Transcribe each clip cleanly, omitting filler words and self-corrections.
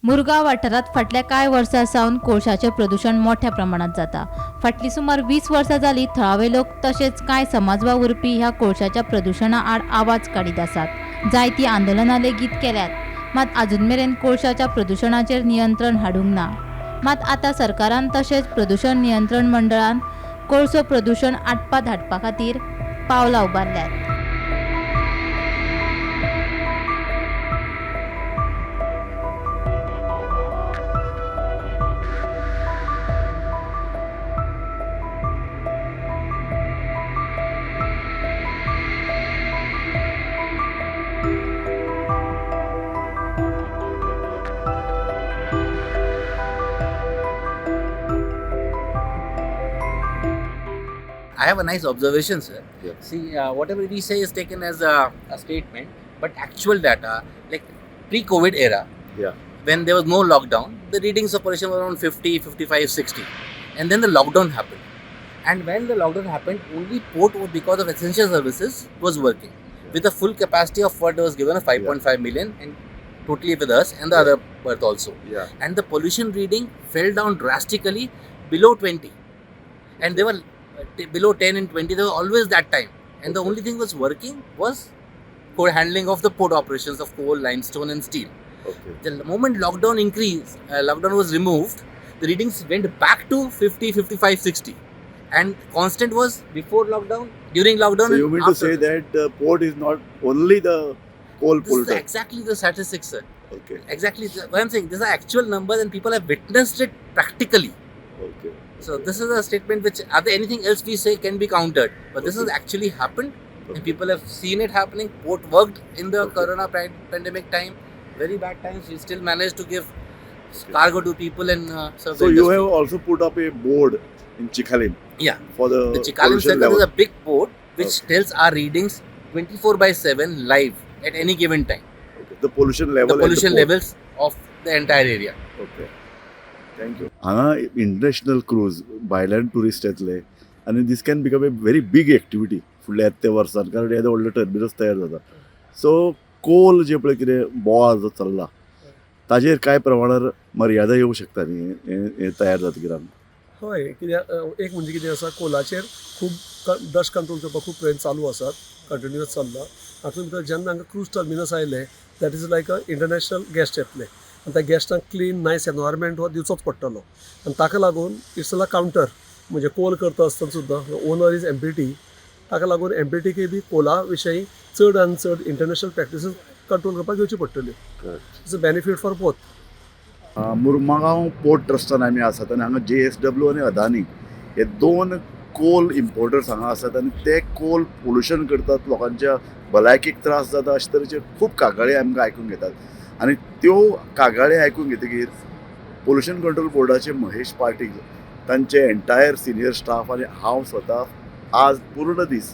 मुरगांव वाठारांत फाटल्या कांय वर्सां सावन कोळशाचें प्रदुशण मोठ्या प्रमाणात जाता. फाटलीं सुमार 20 वर्सां जालीं थळावे लोक तशेंच कांय समाज वावुरपी ह्या कोळशाच्या प्रदुशणा आड आवाज काडीत आसात. जायतीं आंदोलनां लेगीत केल्यात, मात आजून मेरेन कोळशाच्या प्रदुशणाचेर नियंत्रण हाडूंक ना. मात आतां सरकारान तशेंच प्रदुशण नियंत्रण मंडळान कोळसो प्रदुशण आटपात हाडपा खातीर पावलां उबारल्यात. I have a nice observation, sir. Yeah. See, whatever we say is taken as a statement, but actual data, like pre-COVID era, Yeah. when there was no lockdown, the readings of pollution were around 50, 55, 60. And then the lockdown happened. And when the lockdown happened, only port, because of essential services, was working with a full capacity of what was given of 5.5 million, and totally with us and the Yeah. other berth also. Yeah. And the pollution reading fell down drastically below 20. And they were below 10 and 20, they were always that time. And the only thing was working was for handling of the port operations of coal, limestone and steel. Okay. The moment lockdown increased, lockdown was removed, the readings went back to 50, 55, 60. And constant was before lockdown, during lockdown. So you and mean to after. say that port is not only the coal This is polluter? exactly the statistics, sir. Okay. Exactly. What I'm saying, these are actual numbers and people have witnessed it practically. Okay. So this is a statement which other anything else we say can be countered, but this has Okay. actually happened, Okay. and people have seen it happening. Port worked in the Okay. corona pandemic time, very bad times. We still managed to give cargo to people and serve So the you industry. have also put up a board in Chicalim. Yeah. For the The Chicalim pollution Circle level. is a big board which Okay. tells our readings 24/7 live at any given time. Okay. The pollution level. The at pollution the port. levels of the entire area. Okay. Thank you. हांगा international cruise भायल्यान tourist येतले आनी this can become a very big activity फुडल्या येता त्या वर्सान, कारण येदो व्हडलो टर्मिनस तयार जाता. सो कोल जे पळय कितें बोवाळ जो चल्ला ताजेर कांय प्रमाणार मर्यादा येवंक शकता न्ही हें तयार जातकीर आमकां. हय, कित्याक एक म्हणजे कितें आसा, कोलाचेर खूब डस्ट कंट्रोल करपाक खूब प्रयत्न चालू आसात, कंटिन्युअस चल्ला. हातूंत भितर जेन्ना हांगा क्रूज टर्मिनस आयलें, that is like a international guest येतले आनी त्या गेस्टांक क्लीन नायस एनवायरमेंट हो दिवचोच पडटलो. आनी ताका लागून it's a counter, म्हणजे कोल करता आसतना सुद्दां ओनर is MPT, ताका लागून एमपीटीकय बी कोला विशयी चड आनी चड इंटरनॅशनल प्रॅक्टिसीस कंट्रोल करपाक घेवची पडटल्यो. It's a benefit for both. Mormugao port ट्रस्टान आमी आसात आनी हांगा JSW आनी अदानी हे दोन कोल इम्पोर्टर्स हांगा आसात आनी ते कोल पोल्युशन करतात, लोकांच्या भलायकेक त्रास जाता, अशे तरेचे खूब कागाळी आमकां आयकूंक येतात. आनी त्यो कागाळी आयकून घेतकीर पोल्युशन कंट्रोल बोर्डाचे महेश पाटील, तांचे एंटायर सिनियर स्टाफ आनी हांव स्वता आज पूर्ण दीस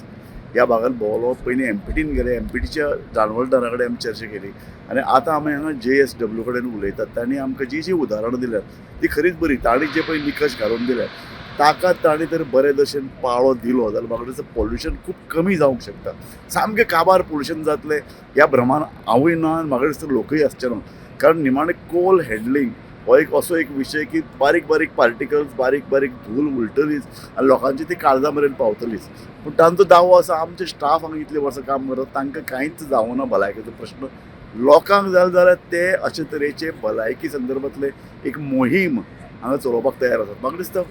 ह्या भागान भोंवलो. पयलीं एमपीटीन गेले, एमपीटीच्या जाणवलदारा कडेन आमी चर्चा केली आनी आतां आमी हांगा JSW कडेन उलयतात. तांणी आमकां जी जी उदाहरणां दिल्यात ती खरीच बरी. तांणी जे पळय निकश घालून दिले ताका तांणी जर बरे भशेन पाळो दिलो जाल्यार म्हाका दिसता पोल्युशन खूब कमी जावंक शकता. सामकें काबार पोल्युशन जातलें ह्या भ्रमान हांवूय ना आनी म्हाका दिसता लोकूय आसचे ना, कारण निमाणें कोल हँडलिंग हो एक असो एक विशय की बारीक बारीक पार्टिकल्स, बारीक बारीक धूल उलटलीच आनी लोकांची ती काळजा मेरेन पावतलीच. पूण तांचो दावो आसा आमचे स्टाफ हांगा इतले वर्सां काम करता, तांकां कांयच जावना भलायकेचो प्रश्न. लोकांक जालें जाल्यार ते अशे तरेचे भलायकी संदर्भांतले एक मोहीम हांगा चलोवपाक तयार आसात. म्हाका दिसता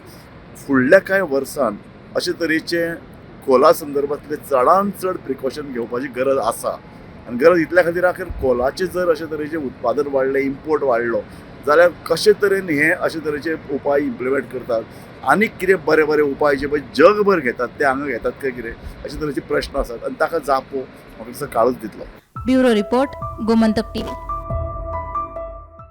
फुडल्या कांय वर्सान अशे तरेचे कोला संदर्भांतले चडान चड प्रिकॉशन घेवपाची गरज आसा. आनी गरज इतल्या खातीर आखीर कोलाचें जर अशे तरेचें उत्पादन वाडलें, इम्पोर्ट वाडलो जाल्यार कशे तरेन हे अशे तरेचे उपाय इम्प्लिमेंट करतात आनीक कितें बरे बरे उपाय जे पळय जगभर घेतात ते हांगा घेतात काय कितें अशे तरेचे प्रश्न आसात आनी ताका जापो म्हाका दिसता काळूच दितलो. Bureau report, Gomantak TV.